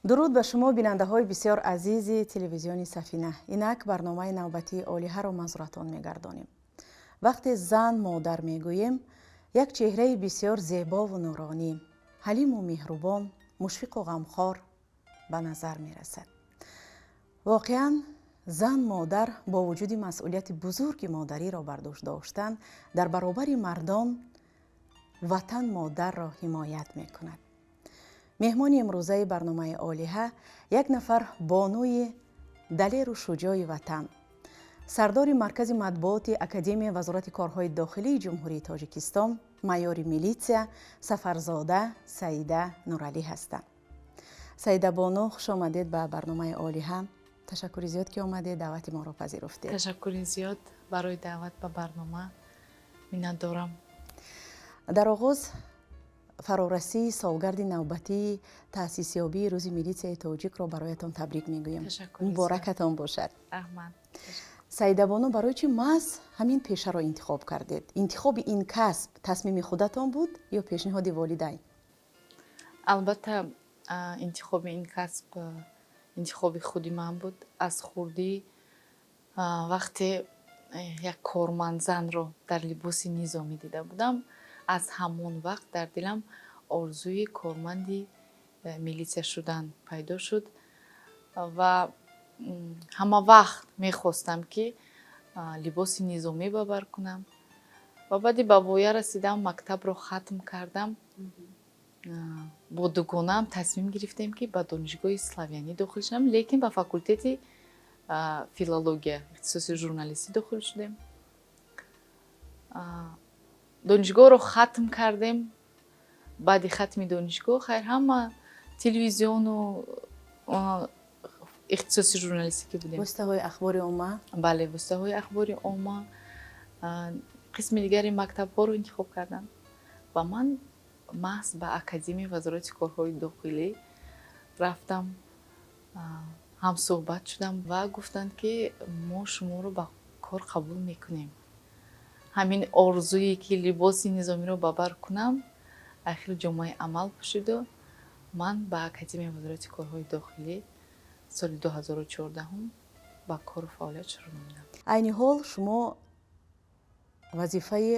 Дуруд ба шумо, бинандаҳои бисёр азизи телевизиони Сафина. Инак барномаи навбатии Олиҳаро манзуратон мегардонем. Вақте зан, модар мегӯем, як чеҳраи бисёр зебову нуронӣ, ҳалиму меҳрубон, мушфиқу ғамхор ба назар мерасад. Воқеан, зан, модар бо вуҷуди масъулияти бузурги модариро бар дӯш доштан, дар баробари мардон ватан модарро ҳимоят мекунад. Меҳмони имрӯзаи барномаи Олиҳа як нафар бонуи далеру шуҷои ватан, сардори маркази матбуоти Академияи Вазорати корҳои дохилии Ҷумҳурии Тоҷикистон, майори милитсия Сафарзода Саида Нуралӣ ҳастанд. Саидабону, хуш омадед ба барномаи Олиҳа. Ташаккури зиёд, ки омадед, даъвати моро пазируфтед. Ташаккури зиёд барои даъват ба барнома, миннатдорам. Дар оғоз фарорасии солгарди навбатии таъсисёбии Рӯзи милитсияи тоҷикро бароятон табрик мегӯем. Муборакатон бошад. Раҳмат. Саидабону, барои чӣ маҳз ҳамин пешаро интихоб кардед? Интихоби ин касб тасмими худатон буд ё пешниҳоди волидайн? Албатта, интихоби ин касб интихоби худи ман буд. Аз хурдӣ, вақте як кормандзанро дар либоси низомӣ дида будам, аз ҳамон вақт дар дилам орзуи корманди милитсия шудан пайдо шуд ва ҳама вақт мехостам, ки либоси низомӣ ба бар кунам. Ва баъди ба воя расидам, мактабро хатм кардам, бо дугонаам тасмим гирифтем, ки ба Донишгоҳи славянӣ дохил шавам, лекин ба факултети филология, ихтисоси журналистӣ дохил шудем. Донишгоҳро хатм кардем. Баъди хатми донишгоҳ, хайр, ҳама телевизиону ихтисоси журналистикӣ будем. Воситаҳои ахбори омма. Бале, воситаҳои ахбори омма, қисми дигари мактабҳоро интихоб кардам ва ман маҳз ба Академияи Вазорати корҳои дохилӣ рафтам, ҳамсӯҳбат шудам ва гуфтанд, ки мо шуморо ба кор қабул мекунем. Ҳамин орзуе, ки либоси низомиро ба бар кунам, ахир ҷомаи амал пӯшиду ман ба Академияи Вазорати корҳои дохилӣ соли 2014-ум ба кору фаъолият шурӯъ намудам. Айни ҳол шумо вазифаи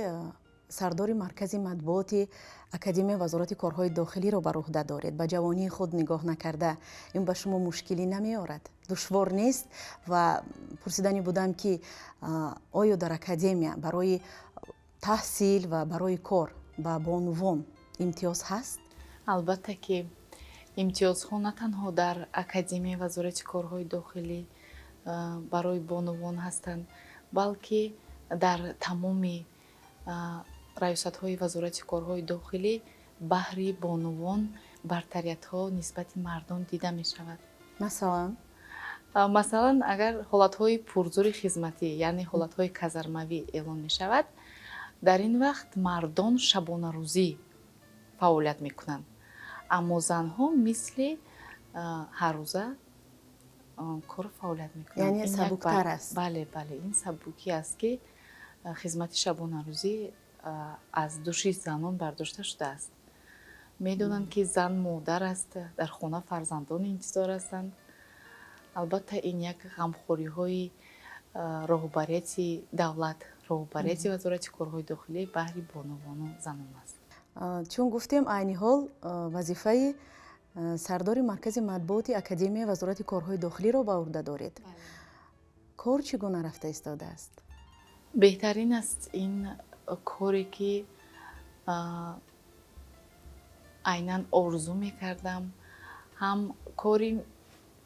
сардори маркази матбуоти Академияи Вазорати корҳои дохилиро бар уҳда доред. Ба ҷавонии худ нигоҳ накарда, ин ба шумо мушкилӣ намеорад, душвор нест? Ва пурсидани будам, ки оё дар академия барои таҳсил ва барои кор ба бонувон имтиёз ҳаст? Албатта, ки имтиёзҳо на танҳо дар Академияи Вазорати корҳои дохилӣ барои бонувон ҳастанд, балки дар тамоми раёсатҳои Вазорати корҳои дохилӣ баҳри бонувон бартариятҳо нисбати мардон дида мешавад. Масалан? Масалан, агар ҳолатҳои пурзӯри хизматӣ, яъне ҳолатҳои казармавӣ эълон мешавад, дар ин вақт мардон шабонарӯзӣ фаъолият мекунанд, аммо занҳо мисли ҳаррӯза кору фаъолият мекунанд. Яъне сабуктар аст. Бале, ин сабукӣ аст, ки хизмати шабонарӯзӣ аз дӯши занон бардошта шудааст. Медонанд, ки зан модар аст, дар хона фарзандон интизор ҳастанд. Албатта, ин як ғамхориҳои роҳбарияти давлат, роҳбарияти Вазорати корҳои дохилӣ баҳри бонувону занон аст. Чун гуфтем, айни ҳол вазифаи сардори маркази матбуоти Академияи Вазорати корҳои дохилиро ба уҳда доред. Кор чӣ гуна рафта истодааст? Беҳтарин аст. Ин коре, ки айнан орзу мекардам, ҳам кори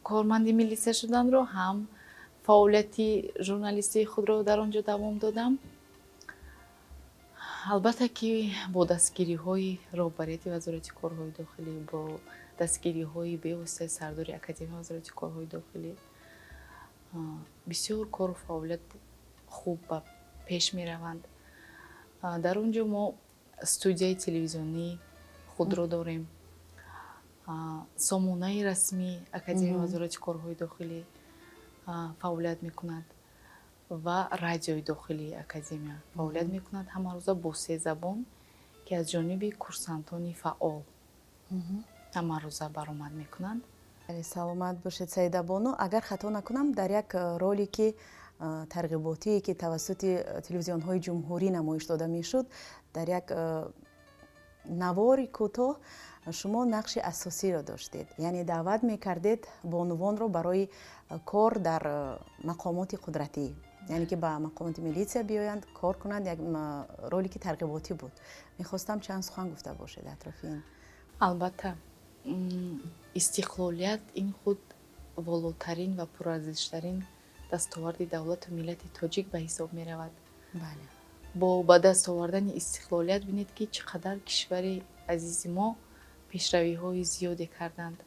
корманди милитсия шуданро, ҳам фаъолияти журналистии худро дар он ҷо давом додам. Албатта, ки бо дастгириҳои роҳбарияти Вазорати корҳои дохилӣ, бо дастгириҳои бевоситаи сардори Академияи Вазорати корҳои дохилӣ бисёр кору фаъолият хуб ба пеш мераванд. Дар он ҷо мо студияи телевизионии худро дорем, сомонаи расмии Академияи Вазорати корҳои дохилӣ фаъолият мекунад ва радиои дохилии академия фаъолият мекунад, ҳамарӯза бо се забон, ки аз ҷониби курсантони фаъол ҳамарӯза баромад мекунанд. Саломат бошед, Саидабону. Агар хато накунам, дар як ролики тарғиботие, ки тавассути телевизионҳои ҷумҳурӣ намоиш дода мешуд, дар як навори кӯтоҳ шумо нақши асосиро доштед, яъне даъват мекардед бонувонро барои кор дар мақомоти қудратӣ, яъне ки ба мақомоти милитсия биёянд, кор кунанд. Як ролики тарғиботӣ буд. Мехостам чанд сухан гуфта бошед атрофи ин. Албатта, истиқлолият ин худ волотарин ва пурарзиштарин дастоварди давлату миллати тоҷик ба ҳисоб меравад. Бо ба даст овардани истиқлолият, бинед, ки чӣ қадар кишвари азизи мо пешравиҳои зиёде карданд.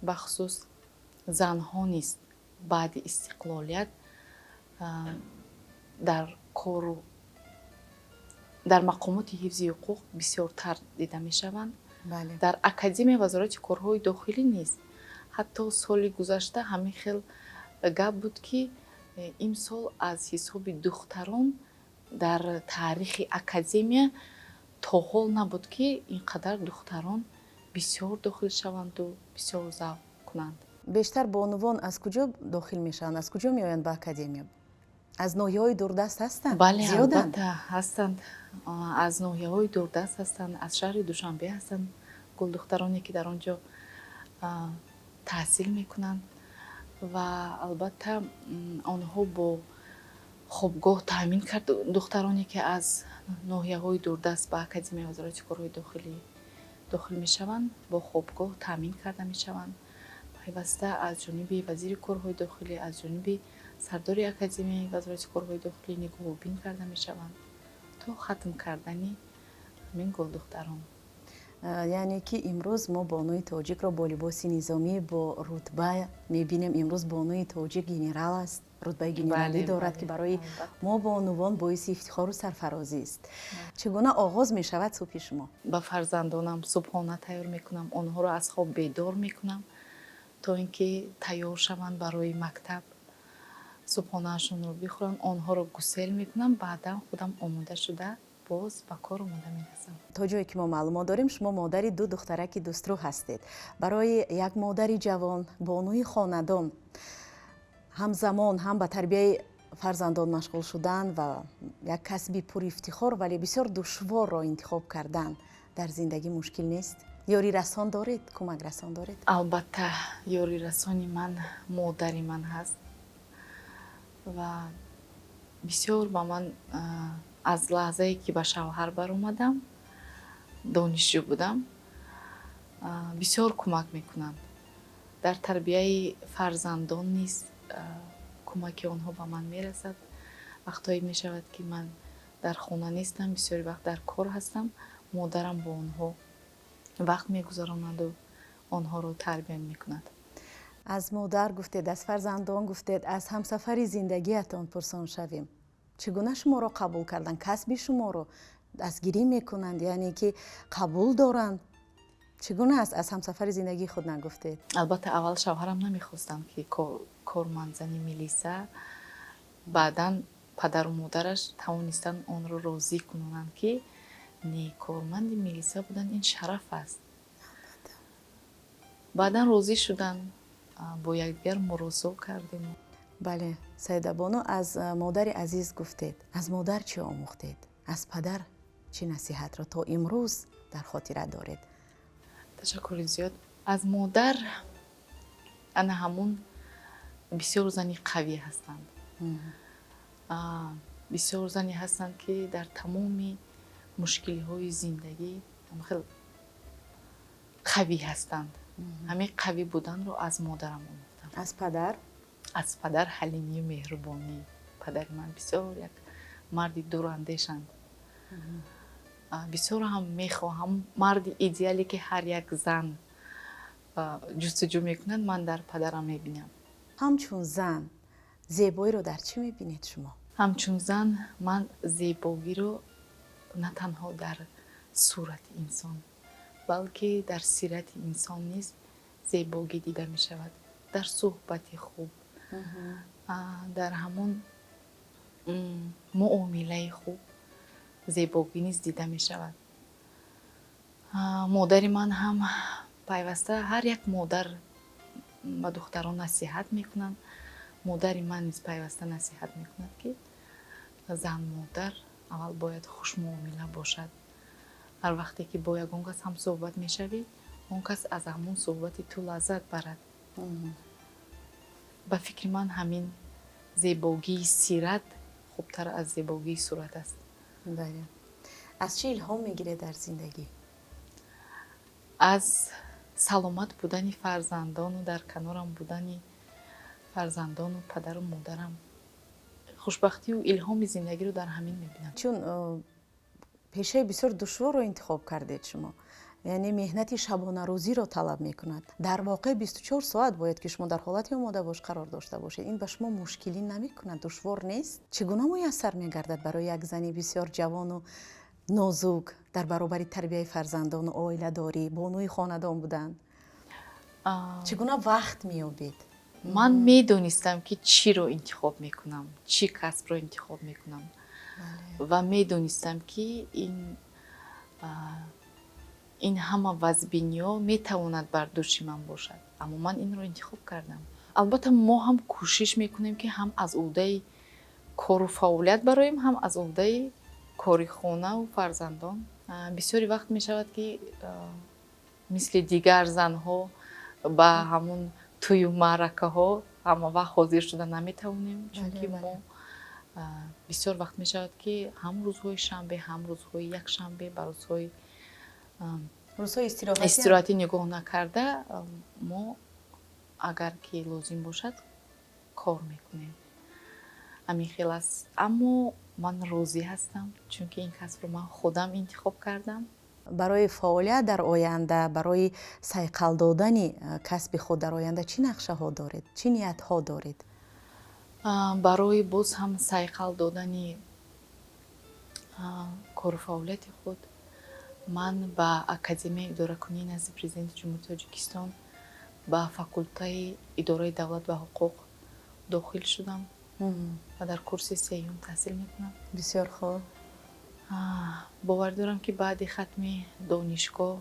Бахусус занҳо низ баъди истиқлолият дар кору дар мақомоти ҳифзи ҳуқуқ бисёртар дида мешаванд. Дар Академияи Вазорати корҳои дохилӣ низ ҳатто соли гузашта ҳамин хел гап буд, ки имсол аз ҳисоби духтарон дар таърихи академия то ҳол набуд, ки ин қадар духтарон бисёр дохил шаванду бисёр завқ кунанд. Бештар бонувон аз куҷо дохил мешаванд, аз куҷо меоянд ба академия? Аз ноҳияҳои дурдаст ҳастанд? Бале. Зиёданд? Албатта, ҳастанд, аз ноҳияҳои дурдаст ҳастанд, аз шаҳри Душанбе ҳастанд гулдухтароне, ки дар он ҷо таҳсил мекунанд. Ва албатта, онҳо бо хобгоҳ таъмин кард. Духтароне, ки аз ноҳияҳои дурдаст ба Академияи Вазорати корҳои дохилӣ дохил мешаванд, бо хобгоҳ таъмин карда мешаванд. Пайваста аз ҷониби вазири корҳои дохилӣ, аз ҷониби сардори Академияи Вазорати корҳои дохилӣ нигоҳубин карда мешаванд то хатм кардани ҳамин гулдухтарон. Яъне ки имрӯз мо бонуи тоҷикро бо либоси низомӣ, бо рутба мебинем. Имрӯз бонуи тоҷик генерал аст, рутбаи генералӣ дорад, ки барои мо бонувон боиси ифтихору сарфарозӣ аст. Чӣ гуна оғоз мешавад субҳи шумо? Ба фарзандонам субҳона тайёр мекунам, онҳоро аз хоб бедор мекунам, то ин ки тайёр шаванд барои мактаб, субҳонаашонро бихӯранд. Онҳоро гусел мекунам, баъдан худам омода шуда, боз ба кор омода мерасам. То ҷое ки мо маълумот дорем, шумо модари ду духтараки дӯстрӯ ҳастед. Барои як модари ҷавон, бонуи хонадон, ҳамзамон ҳам ба тарбияи фарзандон машғул шудан ва як касби пурифтихор, вале бисёр душворро интихоб кардан дар зиндагӣ мушкил нест? Ёрирасон доред, кӯмакрасон доред? Албатта, ёрирасони ман модари ман ҳаст ва бисёр ба ман аз лаҳзае, ки ба шавҳар баромадам, донишҷӯ будам, бисёр кӯмак мекунанд. Дар тарбияи фарзандон низ кӯмаки онҳо ба ман мерасад. Вақтҳое мешавад, ки ман дар хона нестам, бисёри вақт дар кор ҳастам, модарам бо онҳо вақт мегузаронаду онҳоро тарбия мекунад. Аз модар гуфтед, аз фарзандон гуфтед, аз ҳамсафари зиндагиятон пурсон шавем. Чӣ гуна шуморо қабул карданд, касби шуморо дастгирӣ мекунанд, яъне ки қабул доранд? Чӣ гуна аст? Аз ҳамсафари зиндагии худ нагуфтед. Албатта, аввал шавҳарам намехостанд, ки кормандзани милиса. Баъдан падару модараш тавонистанд онро розӣ кунонанд, ки не, корманди милиса будан ин шараф аст. Баъдан розӣ шуданд, бо якдигар муросо кардем. Бале, Саидабону, аз модари азиз гуфтед. Аз модар чӣ омӯхтед, аз падар чӣ насиҳатро то имрӯз дар хотира доред? Ташаккури зиёд. Аз модар ана ҳамун бисёр зани қавӣ ҳастанд, бисёр зане ҳастанд, ки дар тамоми мушкилиҳои зиндагӣ хел қавӣ ҳастанд. Ҳамин қавӣ буданро аз модарам омӯхтам. Аз падар? Аз падар ҳалимию меҳрубонӣ. Падари ман бисёр як марди дурандешанд. Бисёр ҳам мехоҳам, марди идеале, ки ҳар як зан ҷустуҷӯ мекунад, ман дар падарам мебинам. Ҳамчун зан зебоиро дар чӣ мебинед шумо? Ҳамчун зан ман зебогиро на танҳо дар сурати инсон, балки дар сирати инсон низ зебогӣ дида мешавад, дар суҳбати хуб, дар ҳамон муомилаи хуб зебогӣ низ дида мешавад. Модари ман ҳам пайваста, ҳар як модар Ба духтарон насиҳат мекунанд. Модари ман низ пайваста насиҳат мекунад, ки зан, модар аввал бояд хушмуомила бошад. Ҳар вақте ки бо ягон кас ҳамсӯҳбат мешавӣ, он кас аз ҳамон суҳбати ту лаззат барад. Ба фикри ман, ҳамин зебогии сират хубтар аз зебогии сурат аст. Бале, аз чӣ илҳом мегиред дар зиндагӣ? Аз саломат будани фарзандону дар канорам будани фарзандону падару модарам. Хушбахтию илҳоми зиндагиро дар ҳамин мебинам. Чун пешаи бисёр душворро интихоб кардед шумо, яъне меҳнати шабонарӯзиро талаб мекунад, дар воқеъ 24 соат бояд ки шумо дар ҳолати омодабош қарор дошта бошед. Ин ба шумо мушкилӣ намекунад? Душвор нест? Чӣ гуна муяссар мегардад барои як зани бисёр ҷавону нозук дар баробари тарбияи фарзандону оиладорӣ, бонуи хонадон будан? Чӣ гуна вақт меёбед? Ман медонистам, ки чиро интихоб мекунам, чӣ касбро интихоб мекунам, ва медонистам, ки ин ҳама вазбиниҳо метавонад бар дӯши ман бошад, аммо ман инро интихоб кардам. Албатта, мо ҳам кӯшиш мекунем, ки ҳам аз уҳдаи кору фаъолият бароем, ҳам аз уҳдаи кори хонаву фарзандон. Бисёри вақт мешавад, ки мисли дигар занҳо ба ҳамун тӯю маъракаҳо ҳама вақт ҳозир шуда наметавонем, чунки мо бисёр вақт мешавад, ки ҳам рӯзҳои шанбе, ҳам рӯзҳои якшанбе, ба рӯзҳои рӯзҳои истироҳатӣ нигоҳ накарда, мо агар ки лозим бошад, кор мекунем. Ҳамин хел аст, аммо ман розӣ ҳастам, чунки ин касбро ман худам интихоб кардам. Барои фаъолият дар оянда, барои сайқал додани касби худ дар оянда чӣ нақшаҳо доред, чӣ ниятҳо доред? Барои боз ҳам сайқал додани кору фаъолияти худ ман ба Академияи идоракунии назди Президенти Ҷумҳурии Тоҷикистон, ба факултаи идораи давлат ва ҳуқуқ дохил шудам ва дар курси сеюм таҳсил мекунам. Бисёр хуб. Бовар дорам, ки баъди хатми донишгоҳ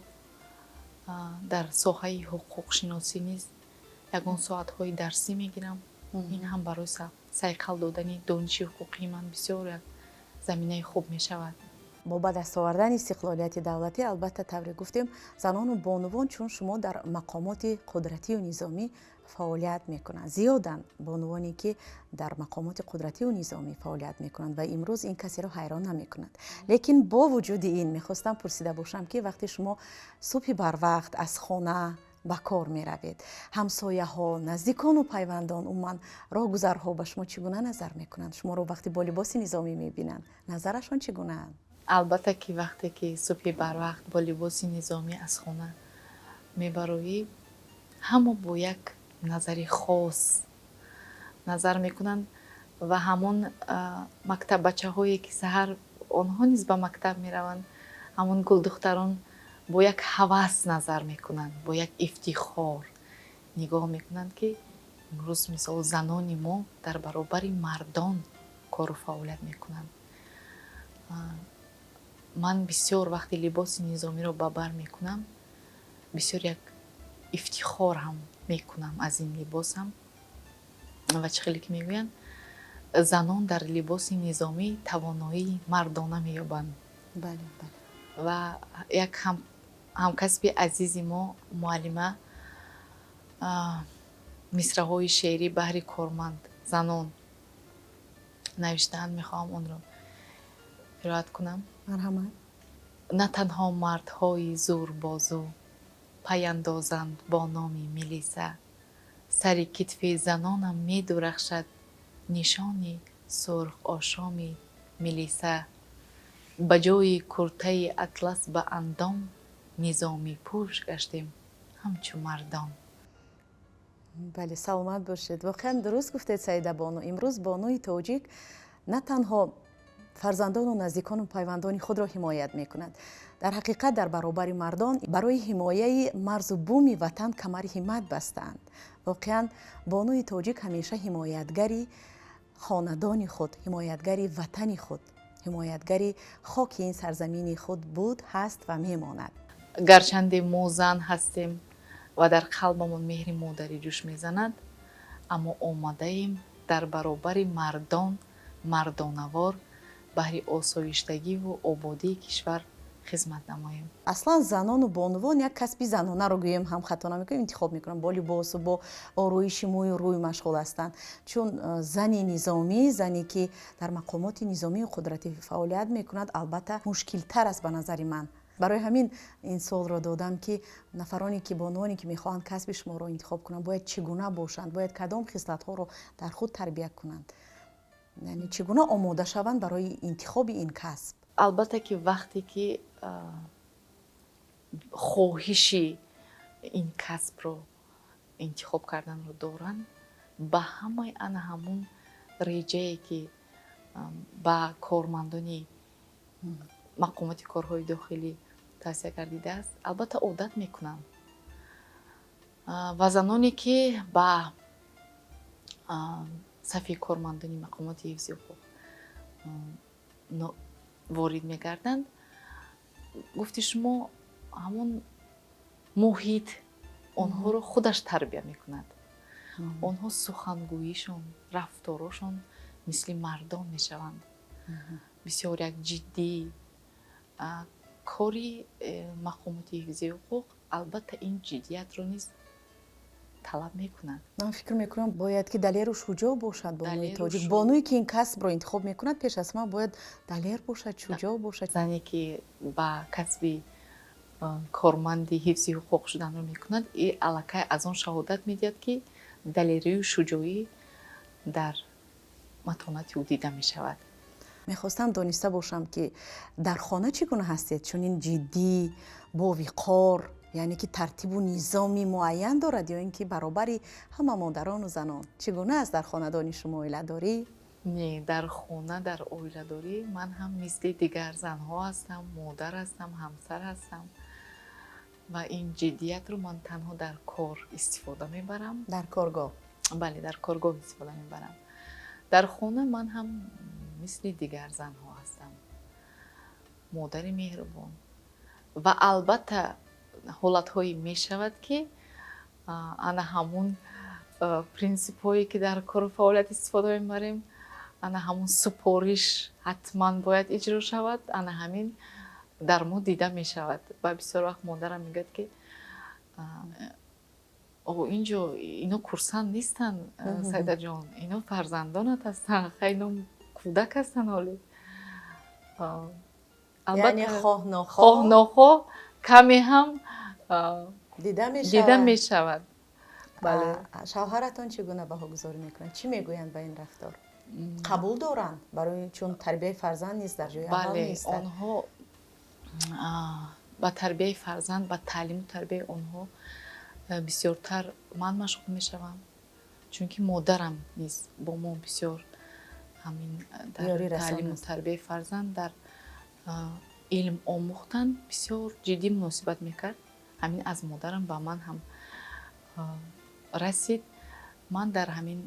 дар соҳаи ҳуқуқшиносӣ низ ягон соатҳои дарсӣ мегирам. Ин ҳам барои сайқал додани дониши ҳуқуқии ман бисёр як заминаи хуб мешавад. Бо ба даст овардани истиқлолияти давлатӣ, албатта, тавре гуфтем, занону бонувон чун шумо дар мақомоти қудратию низомӣ фаъолият мекунанд. Зиёданд бонувоне, ки дар мақомоти қудратию низомӣ фаъолият мекунанд, ва имрӯз ин касеро ҳайрон намекунад. Лекин бо вуҷуди ин мехостам пурсида бошам, ки вақте шумо субҳи барвақт аз хона ба кор меравед, ҳамсояҳо, наздикону пайвандон, умуман роҳгузарҳо ба шумо чӣ гуна назар мекунанд? Шуморо вақте бо либоси низомӣ мебинанд, назарашон чӣ гунаанд? Албатта, ки вақте ки субҳи барвақт бо либоси низомӣ аз хона мебароӣ, ҳама бо як назари хос назар мекунанд ва ҳамон мактаббачаҳое, ки саҳар онҳо низ ба мактаб мераванд, ҳамон гулдухтарон бо як ҳавас назар мекунанд, бо як ифтихор нигоҳ мекунанд, ки имрӯз, мисол, занони мо дар баробари мардон кору фаъолият мекунанд. Ман бисёр вақте либоси низомиро ба бар мекунам, бисёр як ифтихор ҳам мекунам аз ин либосам. Ва чӣ хеле ки мегӯянд, занон дар либоси низомӣ тавоноии мардона меёбанд. бале бале Ва як ҳамкасби азизи мо, муаллима, мисраҳои шеърӣ баҳри корманд занон навиштаанд. Мехоҳам онро қироат кунам. Марҳамат. На танҳо мардҳои зӯрбозу пайандозанд бо номи милиса, сари китфи занонам медурахшад нишони сурхошоми милиса. Ба ҷои куртаи атлас ба андом низомипӯш гаштем ҳамчу мардон. Бале, саломат бошед. Воқеан дуруст гуфтед, Саида бону. Имрӯз бонуи тоҷик на танҳо фарзандону наздикону пайвандони худро ҳимоят мекунад, дар ҳақиқат дар баробари мардон барои ҳимояи марзу буми ватан камари ҳиммат бастаанд. Воқеан, бонуи тоҷик ҳамеша ҳимоятгари хонадони худ, ҳимоятгари ватани худ, ҳимоятгари хоки ин сарзамини худ буд, ҳаст ва мемонад. Гарчанде мо зан ҳастем. Ва дар қалбамон меҳри модарӣ ҷӯш мезанад, аммо омадаем дар баробари мардон мардонавор баҳри осоиштагиву ободии кишвар хизмат намоем. Аслан занону бонувон як касби занонаро, гӯем ҳам хато намекунем, интихоб мекунанд, бо либосу бо ороиши мӯю рӯй машғул ҳастанд, чун зани низомӣ, зане ки дар мақомоти низомию қудратӣ фаъолият мекунад, албатта, мушкилтар аст ба назари ман. Барои ҳамин ин суолро додам, ки нафароне ки, бонувоне ки мехоҳанд касби шуморо интихоб кунанд, бояд чӣ гуна бошанд, бояд кадом хислатҳоро дар худ тарбия кунанд, яъне чӣ гуна омода шаванд барои интихоби ин касб. Албатта ки вақте ки хоҳиши ин касбро интихоб карданро доранд, ба ҳамаи ана ҳамун реҷае, ки ба кормандони мақомоти корҳои дохилӣ тавсия гардидааст, албатта, одат мекунанд. Ва заноне, ки ба сафи кормандони мақомоти ҳифзи ҳуқуқ ворид мегарданд, гуфти шумо, ҳамон муҳит онҳоро худаш тарбия мекунад. Онҳо сухангӯишон, рафторошон мисли мардон мешаванд, бисёр як ҷиддӣ. Кори мақомоти ҳифзи ҳуқуқ, албатта, ин ҷиддиятро низ талаб мекунад. Ман фикр мекунам, бояд ки далеру шуҷоъ бошад бонуи тоҷик. Бонуе ки ин касбро интихоб мекунад, пеш аз ҳама бояд далер бошад, шуҷоъ бошад. Зане ки ба касби корманди ҳифзи ҳуқуқ шуданро мекунад, и аллакай аз он шаҳодат медиҳад, ки далерию шуҷоӣ дар матонати ӯ дида мешавад. Мехостам дониста бошам, ки дар хона чӣ гуна ҳастед? Чунин ҷиддӣ, бовиқор, яъне ки тартибу низоми муайян дорад ё ин ки баробари ҳама модарону занон? Чӣ гуна аст дар хонадони шумо оиладорӣ? Не, дар хона, дар оиладорӣ ман ҳам мисли дигар занҳо ҳастам, модар ҳастам, ҳамсар ҳастам ва ин ҷиддиятро ман танҳо дар кор истифода мебарам. Дар коргоҳ? Бале, дар коргоҳ истифода мебарам. Дар хона ман ҳам мисли дигар занҳо ҳастам, модари меҳрубон. Ва албатта, ҳолатҳое мешавад, ки ана ҳамун принсипҳое, ки дар кору фаъолият истифода мебарем, ана ҳамун супориш ҳатман бояд иҷро шавад, ана ҳамин дар мо дида мешавад. Ва бисёр вақт модарам мегӯяд, ки о, инҷо ино курсант нестанд, Сайдаҷон, ино фарзандонат ҳастанд, хай, ино кӯдак ҳастанд ҳоле. Яъне хоҳ нохоҳ. Хоҳ нохоҳ каме ҳам дида мешавад. Дида мешавад, бале. Шавҳаратон чӣ гуна баҳогузорӣ мекунанд? Чӣ мегӯянд ба ин рафтор? Қабул доранд? Барои чун тарбияи фарзанд низ дар ҷои аввал Бале. меистад. Онҳо ба тарбияи фарзанд, ба таълиму тарбияи онҳо бисёртар ман машғул мешавам, чунки модарам низ бо мо бисёр ҳамин дар Ёрӣ расон таълиму аст. тарбияи фарзанд, дар илм омӯхтан бисёр ҷиддӣ муносибат мекард. Ҳамин аз модарам ба ман ҳам расид. Ман дар ҳамин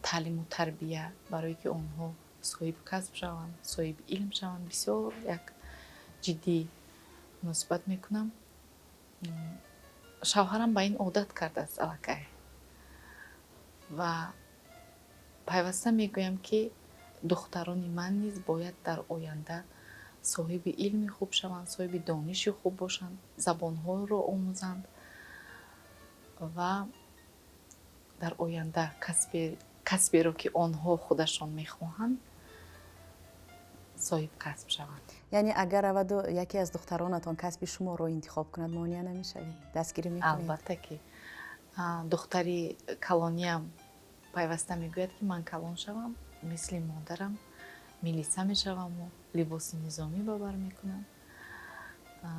таълиму тарбия, барое ки онҳо соҳиби касб шаванд, соҳиби илм шаванд, бисёр як ҷиддӣ муносибат мекунам. Шавҳарам ба ин одат кардааст аллакай ва пайваста мегӯям, ки духтарони ман низ бояд дар оянда соҳиби илми хуб шаванд, соҳиби дониши хуб бошанд, забонҳоро омӯзанд ва дар оянда касберо, ки онҳо худашон мехоҳанд, соҳиб касб шаванд. Яъне агар раваду яке аз духтаронатон касби шуморо интихоб кунад, монеа намешавед, дастгирӣ мекунед? Албатта ки. Духтари калониям пайваста мегӯяд, ки ман калон шавам, мисли модарам милиса мешаваму либоси низомӣ ба бар мекунам.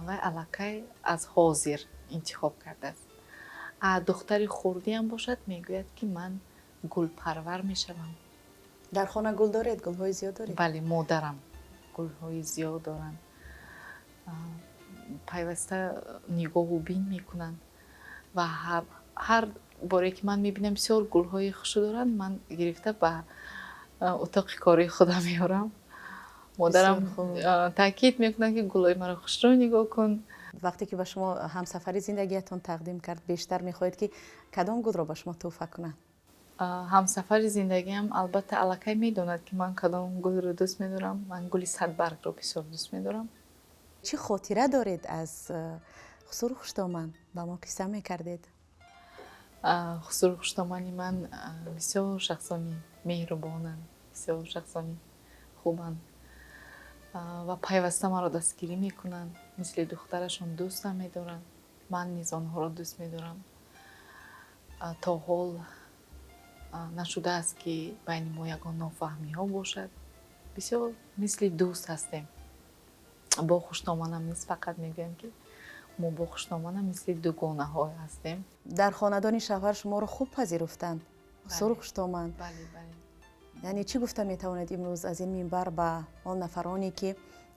Вай аллакай аз ҳозир интихоб кардааст. А духтари хурдиам бошад, мегӯяд, ки ман гулпарвар мешавам. Дар хона гул доред? Гулҳои зиёд доред? Бале, модарам гулҳои зиёд доранд, пайваста нигоҳу бин мекунанд ва ҳар боре ки ман мебинам, бисёр гулҳои хушрӯ доранд, ман гирифта ба утоқи кории худам меорам. Модарам Бисёр хуб. таъкид мекунад, ки гулҳои маро хушрӯ нигоҳ кун. Вақте ки ба шумо ҳамсафари зиндагиятон тақдим кард, бештар мехоҳед, ки кадом гулро ба шумо тӯҳфа кунанд? Ҳамсафари зиндагиам, албатта, аллакай медонад, ки ман кадом гулро дӯст медорам. Ман гули садбаргро бисёр дӯст медорам. Чӣ хотира доред аз Хусуру Хуштоман, ба мо қисса мекардед? Хусуру Хуштомани ман бисёр шахсони меҳрубонанд, бисёр шахсони хубанд ва пайваста маро дастгирӣ мекунанд, мисли духтарашон дӯстам медоранд. Ман низ онҳоро дӯст медорам. То ҳол нашудааст, ки байни мо ягон нофаҳмиҳо бошад. Бисёр мисли дӯст ҳастем. Бо хуштоманам низ, фақат мегӯям, ки мо бо хуштоманам мисли дугонаҳо ҳастем. Дар хонадони шавҳар шуморо хуб пазируфтанд, Хусуру Хуштоман? Бале. Яъне чӣ гуфта метавонед имрӯз аз ин минбар ба он нафароне, ки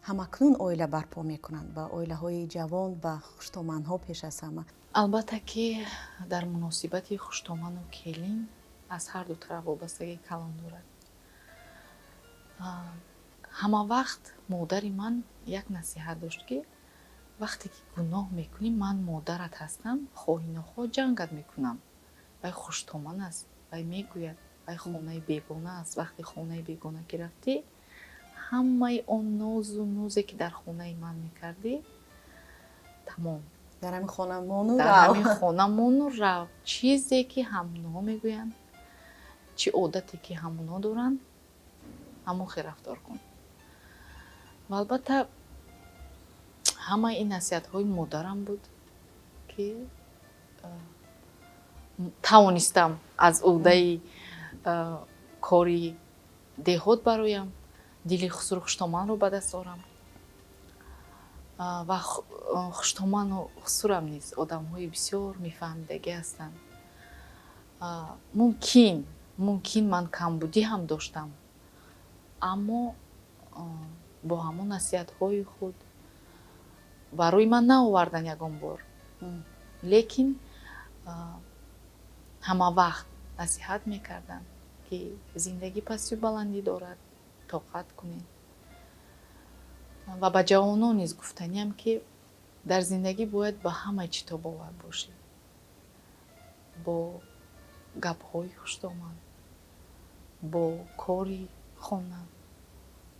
ҳамакнун оила барпо мекунанд, ба оилаҳои ҷавон, ба хуштоманҳо пеш аз ҳама? Албатта, ки дар муносибати хуштоману келин аз ҳар ду тараф вобастагии калон дорад. Ҳама вақт модари ман як насиҳат дошт, ки вақте ки гуноҳ мекунӣ, ман модарат ҳастам, хоҳӣ нохоҳ ҷангат мекунам. Вай хуштоман аст, вай мегӯяд, вай хонаи бегона аст. Вақте хонаи бегона ки рафтӣ, ҳамаи он нозу нозе, ки дар хонаи ман мекардӣ, тамом. Дар ҳамин хона мону дар рав. Ҳамин хона мону рав. Чизе ки ҳамонҳо мегӯянд, чӣ одате ки ҳамонҳо доранд, ҳамон хел рафтор кун. Ва албатта, ҳамаи ин насиҳатҳои модарам буд, ки тавонистам аз уҳдаи кори деҳот бароям, дили Хусуру Хуштоманро ба даст орам. Ва Хуштоману Хусурам низ одамҳои бисёр мефаҳмидагӣ ҳастанд. Мумкин ман камбудӣ ҳам доштам, аммо бо ҳамон насиҳатҳои худ барои ман наовардан ягон бор, лекин ҳама вақт насиҳат мекарданд, ки зиндагӣ пастию баландӣ дорад, тоқат кунед. Ва ба ҷавонон низ гуфтаниам, ки дар зиндагӣ бояд ба ҳама чӣ тобовар бошӣ: бо гапҳои хуштоман, бо кори хона,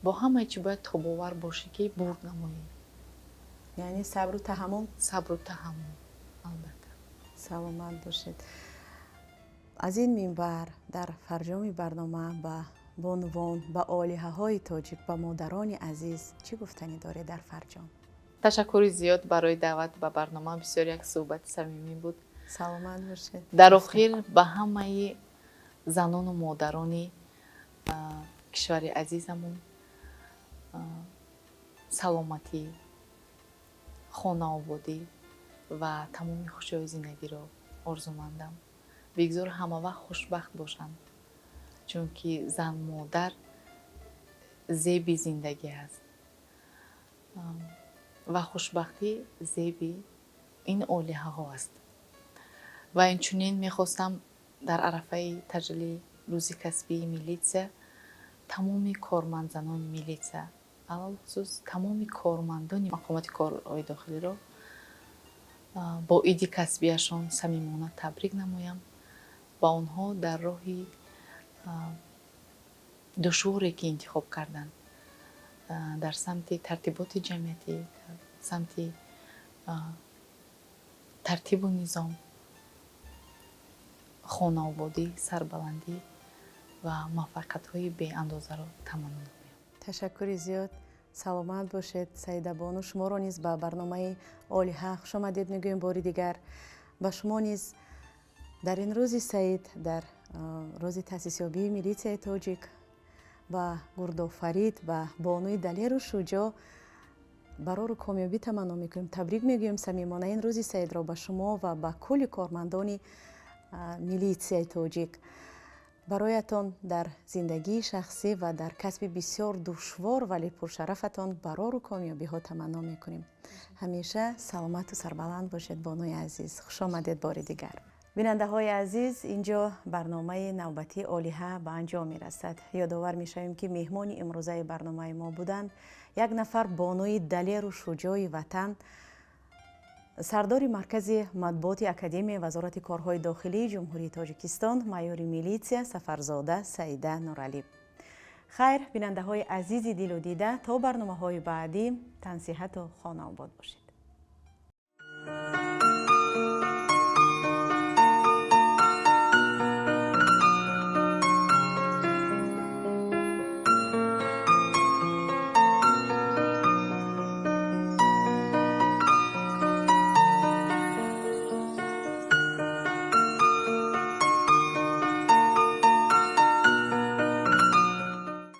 бо ҳамаи чӣ бояд тобовар бошӣ, ки бурд намоӣ. Яъне сабру таҳаммул. Сабру таҳаммул, албатта. Саломат бошед. Аз ин минбар дар фарҷоми барнома ба бонувон, ба олиҳаҳои тоҷик, ба модарони азиз чӣ гуфтанӣ доред дар фарҷом? Ташаккури зиёд барои даъват ба барнома. Бисёр як суҳбати самимӣ буд. Саломат бошед. Дар охир ба ҳамаи занону модарони кишвари азизамон саломатӣ, хонаободӣ ва тамоми хушиҳои зиндагиро орзумандам. Бигзор ҳамавақт хушбахт бошанд, чунки зан модар зеби зиндагӣ аст ва хушбахтӣ зеби ин олиҳаҳо аст. Ва инчунин мехостам дар арафаи таҷлили рӯзи касбии милитсия тамоми кормандзанони милитсия, алалхусус тамоми кормандони мақомоти корҳои дохилиро бо иди касбияшон самимона табрик намоям ва онҳо дар роҳи душворе, ки интихоб карданд, дар самти тартиботи ҷамъиятӣ, дар самти тартибу низом, хонаободӣ, сарбаландӣ ва муваффақиятҳои беандозаро таманно намоям. Ташаккури зиёд, саломат бошед, Саидабону. Шуморо низ ба барномаи «Олиҳа» хушомадед мегӯем бори дигар. Ба шумо низ дар ин рӯзи саид, дар рӯзи таъсисёбии милитсияи тоҷик, ба гурдофарид, ба бонуи далеру шуҷоъ барору комёбӣ таманно мекунем. Табрик мегӯем самимона ин рӯзи саидро ба шумо ва ба кулли кормандони милитсияи тоҷик. Бароятон дар зиндагии шахсӣ ва дар касби бисёр душвор, вале пуршарафатон барору комёбиҳо таманно мекунем. Ҳамеша саломату сарбаланд бошед, бонуи азиз. Хушомадед бори дигар. Бинандаҳои азиз, инҷо барномаи навбатии «Олиҳа» ба анҷом мерасад. Ёдовар мешавем, ки меҳмони имрӯзаи барномаи мо буданд як нафар бонуи далеру шуҷои ватан. Сардори Маркази матбуоти Академияи Вазорати корҳои дохилии Ҷумҳурии Тоҷикистон, майори милитсия Сафарзода Саида Нуралӣ. Хайр, бинандаҳои азизи дилу дида, то барномаҳои баъдӣ тансиҳату хонаобод бошед.